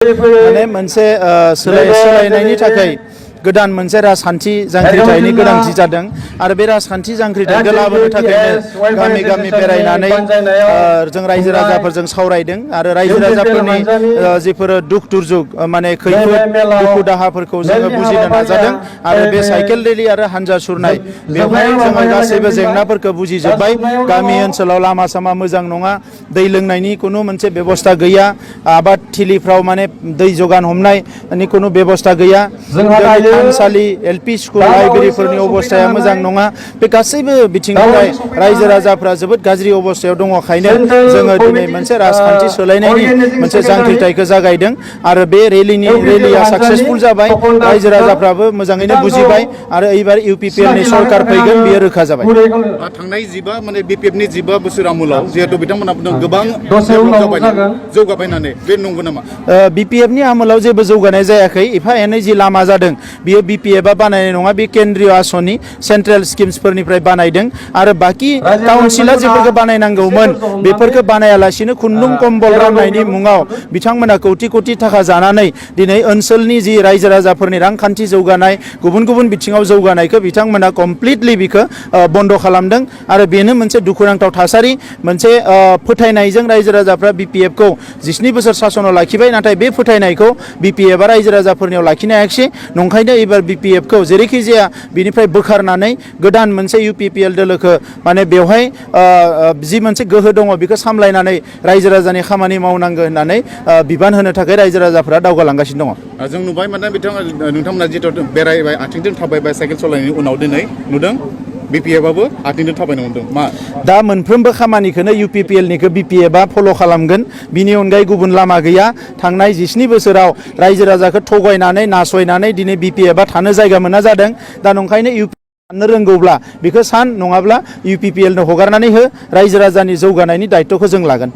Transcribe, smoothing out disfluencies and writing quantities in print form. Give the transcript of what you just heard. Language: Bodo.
माने मोनसे सोलायनायनि थाखाय गोदान मोनसे राजखान्थि जांख्रिथायनि गोनांथि जादों आरो बे राजखान्थि जांख्रिथायखौ लाबोनो थाखायनो गामि गामि बेरायनानै जों रायजो राजाफोरजों सावरायदों आरो रायजो राजाफोरनि जिफोर दुख दुर्जुग माने खैफोद दुखु दाहाफोरखौ जोङो बुजिनो नाजादों आरो बे साइकेल रेलि आरो हानजा सुरनाय बेवहाय जोङो गासैबो जेंनाफोरखौ बुजिजोब्बाय। गामि ओनसोलाव लामा सामा मोजां नङा, दै लोंनायनि खुनु मोनसे बेबस्था गैया, आबाद थिलिफ्राव माने दै जगान हमनायनि खुनु बेबस्था गैया, थानसालि एलपि स्कुल लाइब्रेरिफोरनि अबस्थाया मोजां नङा। बे गासैबो बिथिंनिफ्राय रायजो राजाफ्रा जोबोद गाज्रि अबस्थायाव दङखायनो जोङो दिनै मोनसे राजखान्थि सोलायनायनि मोनसे जांख्रिथायखौ जागायदों आरो बे रेलिया साक्सेसफुल जाबाय। रायजो राजाफ्राबो मोजाङैनो बुजिबाय आरो एबार इउपिपिएलनि सरकार फैगोन बेयो रोखा जाबाय। थांनाय जिबा माने बिपिएफनि 15 बोसोर आमोलाव जिहेतु बिथांमोना बुंदों गोबां जौगाबाय होननानै, बे नंगौ नामा? बिपिएफनि आमोलाव जेबो जौगानाय जायाखै। एफा एनै जि लामा जादों बियो बिपिएफआ बानायनाय नङा, बे केन्द्रीय आसनि सेन्ट्रेल स्किम्सफोरनिफ्राय बानायदों आरो बाखि काउन्सिला जेफोरखौ बानायनांगौमोन बेफोरखौ बानायालासिनो खुन्दुं कम्बल राननायनि मुङाव बिथांमोना कौटि कौटि थाखा जानानै दिनै ओनसोलनि जि रायजो राजाफोरनि रांखान्थि जौगानाय गुबुन गुबुन बिथिङाव जौगानायखौ बिथांमोना कमप्लिटलि बिखौ बन्द खालामदों आरो बेनो मोनसे दुखुनांथाव थासारि। मोनसे फोथायनायजों रायजो राजाफ्रा बिपिएफखौ 19 बोसोर सासनाव लाखिबाय, नाथाय बे फोथायनायखौ बिपिएफआ रायजो राजाफोरनियाव लाखिनो हायाखिसै। नंखायनो एबार बिपिएफखौ जेरैखि जाया बिनिफ्राय बोखारनानै गोदान मोनसे इउपिपिएल दोलोखौ माने बेवहाय जि मोनसे गोहो दङ बेखौ सामलायनानै रायजो राजानि खामानि मावनांगौ होननानै बिबान होनो थाखाय रायजो राजाफोरा दावगालांगासिनो दङ। जों नुबाय माने नोंथांमोना जिहेतु बेरायबाय, आथिंजों थाबायबाय, साइकेल सालायनायनि उनाव दिनै नुदों बिपिएफआबो आथिंजों थाबायनो मोनदों। मा दा मोनफ्रोमबो खामानिखौनो इउपिपिएलनिखौ बिपिएफआ फल' खालामगोन, बिनि अनगायै गुबुन लामा गैया। थांनाय 19 बोसोराव रायजो राजाखौ थगायनानै नासयनानै दिनै बिपिएफआ थानो जायगा मोना जादों। दा नंखायनो साननो रोंगौब्ला बेखौ सान, नङाब्ला इउपिपिएलनो हगारनानै हो। रायजो राजानि जौगानायनि दायित्वखौ जों लागोन।